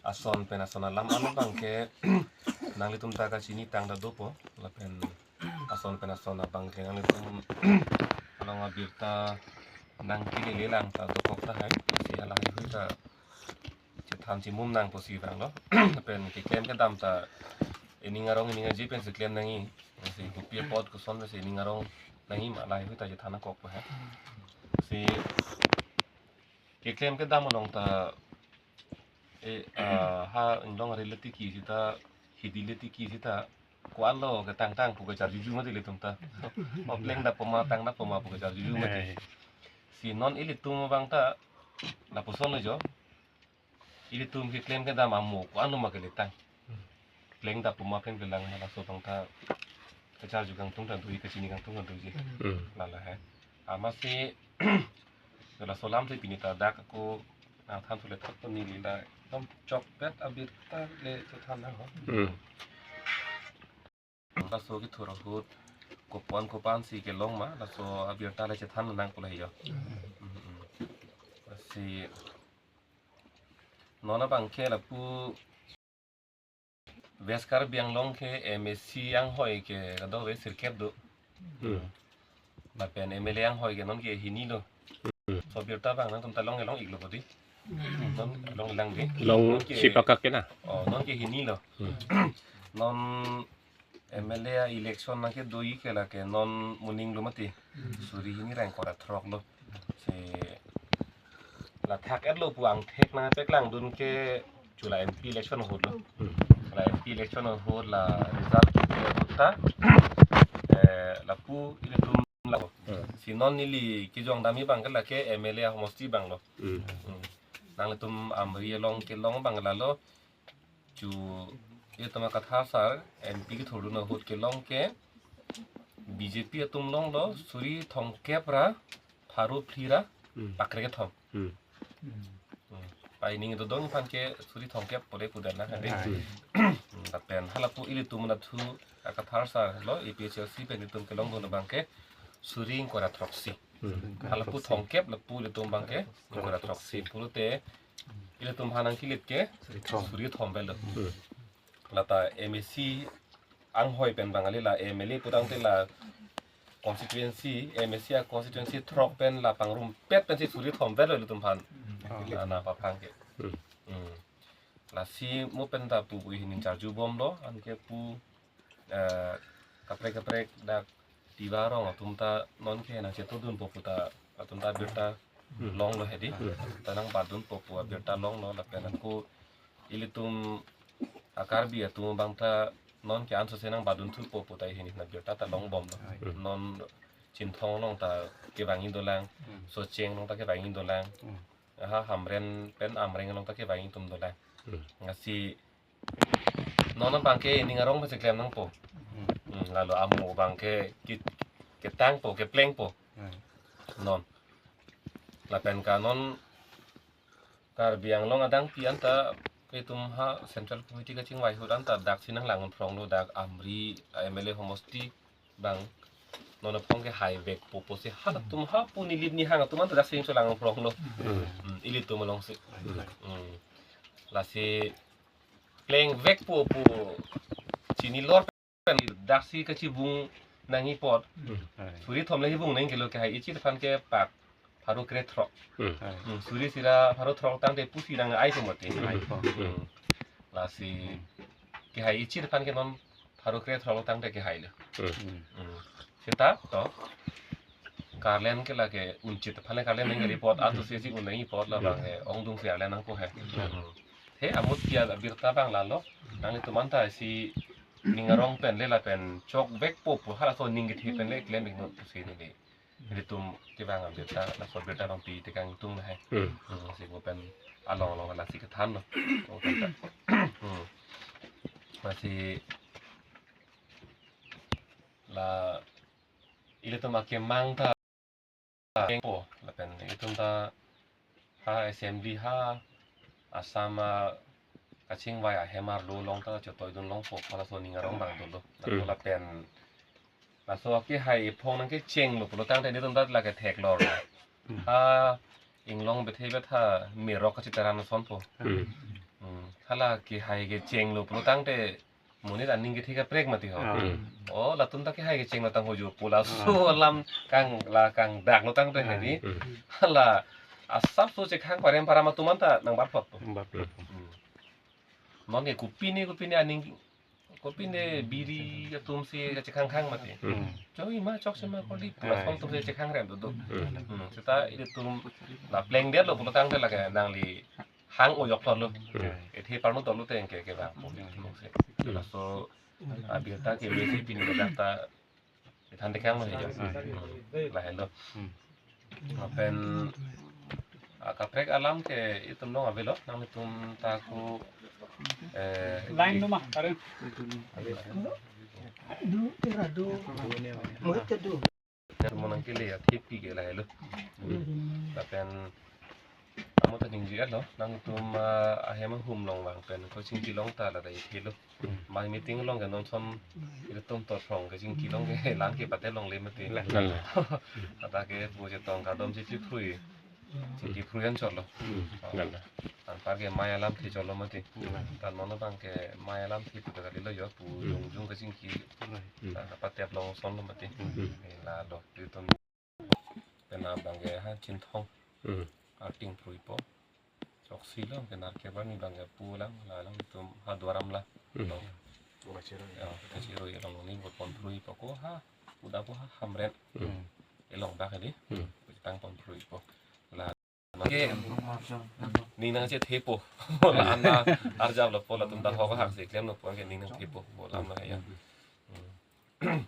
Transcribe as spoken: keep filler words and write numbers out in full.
ason pen ason alam ano abangke nanglitum ta kachinitang ta dopo, lapen ason pen ason abangke nanglitum along abirta nangkilele lang ta dokok tahai, si halahai hui ta chethan chimum nang pusi vanglo. Lapen keklem kedam ta ening arong ening aje pensi klem nangji, si kopi apot koson pensi ening arong nangji ma lahai hui ta chethan nangkokpo he. Si keklem kedam along ta, eh, ah, ha inglong arele tiki sita, hidi le tiki sita, ko-anlo ketangtang pu kacharjuju mati ilitum ta. O plengdap poma tangdap poma pu kacharjuju mati. Eh. Si non ilitum abang ta lapuson lo jo. Ilitum keklem kedam amo ko-anlo ma keletang. Plengdap poma plengplelang ma laso abang ta kacharju kangtung ta doji, kachini kangtung ta doji. Hmm. Lala he. Amatsi laso alam si pini ta dak ako nangthan thule thot to neli la ekdom chokpet abirta le chethan nang ho. Hmm. Laso kethur ahut kopi-an kopi-an si kelong ma, laso abirta le chethan nang pu la he jo. Hmm, hmm. Si non abangke lapu West Karbi Anglong ke M A C anghoi ke kadokave sirkep do. Hmm. Lapen M L A anghoi ke non ke hini lo. Hmm. So birta abang nangtum ta long long iklo bodi. Non long lang di. Long non ke sipakak ke na. Oh, non ke hini lo. Hmm. Non M L A election nangkedoji ke lake non moning lo mati. Suri hini ra ingkoi ra throk lo. Si la thak-et lo pu angthek nangpeklang dun ke chu la M P election ahut lo. Hmm. La M P election ahut la result kepi ahut ta, eh, lapu ilitum la. Hmm. Si non neli kejong damji abang ke lake M L A homosti abang lo. Hmm. Hmm. Nanglitum Amri along kelong abang lalo. Chu ilitum Kathar sir M P kethurdun ahut kelong ke B J P atum longlo suri thomkep ra pharo phli ra Hmm. pakre kethom. Hmm. Hmm. Pai ning dodong aphan ke suri thomkep pore pudan na hadi. Hmm. Hmm, lapen halapu ilitum nathu Kathar sir lo A P H L C pen ilitum kelongdun abang ke suri ingkoi ra throksi. Hmm. Halapu thomkep lapu ilitum abang ke ingkoi ra throksi. Pulote ilitum aphan nangkilit ke suri thom. Suri thom avelo. Hmm. Lata M A C anghoi pen abang kali, la M L A putangte la constituency, M A C a constituency throk pen la pangrumpet pensi suri thom avelo ilitum aphan. Hmm. La na paphang ke. Hmm. Hmm. Lasi mo pen ta pu pu hini charjubomlo, anke pu, eh, kaprek kaprek dak Tiwa arong atum ta non ke nangchetongdunpo pu ta atum ta birta Hmm. longlo hedi. Hmm. Ta nangbatdunpo pu abirta longlo lapen ako ilitum a Karbi atum abang ta non ke ansose nangbatdunthupo pu ta hini na birta ta longbomlo. Hmm. Non Chinthong along ta kevangji dolang, Hmm. Socheng along ta kevangji dolang. Hmm. Aha Hamren pen Amreng along ta kevangji atum dolang. Hmm. Lasi non abang ke ening arong pensi klem nangpo. Hmm. Hmm, lalo amo abang ke ki-, ketangpo, keplengpo. Hmm. Non. Lapen ke non Karbi Anglong adang pi anta itum ha Central Committee kachingvai ahut anta daksi nanglang pronglo dak Amri M L A homosti abang non aphong kehai vekpo pusi halatum ha pu nilip nihang atum anta daksi cholang pronglo. Hmm. Hmm, ilitum alongsi. Hmm. Hmm. Lasi plengvekpo pu chinilor pen daksi kachibung nangji apot. Hmm. Suri thom le chibung nangji kelo kehai ichit aphan ke pak pharo krethrok. Hmm. Hmm, suri isi ra pharo throk tangte pusi nang-ai po mati. Ai po. Hmm. Lasi kehai ichit aphan ke non pharo krethrok tangte kehailo. Hmm. Hmm. Seta to Karlen ke lake unchit aphan le Karlen nangji apot, antu si si un nangji apot labang he, ongdung si arle nangpo he. Hmm. He amut pia abirta abang lalo, nanglitum anta si ning arong pen le lapen chokvekpo pu halaso ning kethe pen le klem iknon pusi neli. Ilitum kevang abirta, laso abirta abang pi tekang tung na he. Hmm. Hmm, si mo pen along along lasi kethanlo. Mo pen ta. Hmm. Lasi la ilitum akemang ta kengpo, lapen ilitum ta ha assembly ha Assam a kachingvai ahem arlo along ta chotoidun longpo, halaso ning arong abang dolo. Laso Hmm. lapen laso akehai ephong nangkechenglo pulo tangte ilitum ta lake theklor. Hmm. Ha inglong bethe betha merok kachitaran asonpo. Hmm. Hmm. Hala kehai kechenglo pulotangte monit aning kethe kaprek mati ho. Ah. Hmm. Oh, latum ta kehai kechenglo tang ho jo pu laso alam kang la kangdaklo tangte hedi. Hmm. Hala asapso chekhang parem param atum anta nangbar plot po. Nangbar plot. Hmm. Non ke kopine kopine aning, kopine biri atum si chekhang khang mati. Hmm. Choi ma chok si ma koli pu lason atum si chekhang rem do do. Hmm. Hmm. Seta ilitum la plengdetlo pulotangte lake nangli hang ojok thotlo. Hmm. Ethe parno tolo te ke ke bang. Hmm. Laso abirta ke mesi pini ke ta ithan tekang lo hejo. Hmm. Lahelo. Hmm. Lapen akaprek alam ke itum long avelo, nanglitum ta ko, eh, line numa, karen. Du, tera du. Mohit ke du. Nang mo nangkele athip ke lahelo. Lapen amo ta ningje lo, nanglitum, ah, ahem ahum long vang pen ko chingki long ta la dai thelo. Hmm. Mai meeting long ke non som ilitum torfrong ke chingki long ke lang ke pate longle mati. Lang. Lang. Ata ke pu chetong kardom si chiphrui. Chingki phrui anchot lo. Hmm. Oh. Lang. Anpar ke mai alamthe chotlo mati. Hmm. Ta non abang ke mai alamthe pu ta kalilo jo pu Hmm. jongjung ke chingki. Hmm. Ta kapatep long sonlo mati. Hmm. Eh, lalo ilitum pen abang ke ha Chinthong. Hmm. Arting phrui po. Choksi lo ke nar ke bang ni bang ke pu lang la lang tum ha Duar Amla. Hmm. Lo. Ya, kachirui along ni bot pon phrui po ko ha. Uda ko ha Hamren. Hmm. Elong dak di. Hmm. Tang pon phrui po. La ke ning nangchethepo. La an la arjap lo po latum ta hok hak si klemlo po ke ning nangthepo. Bo lam lo ya. Hmm.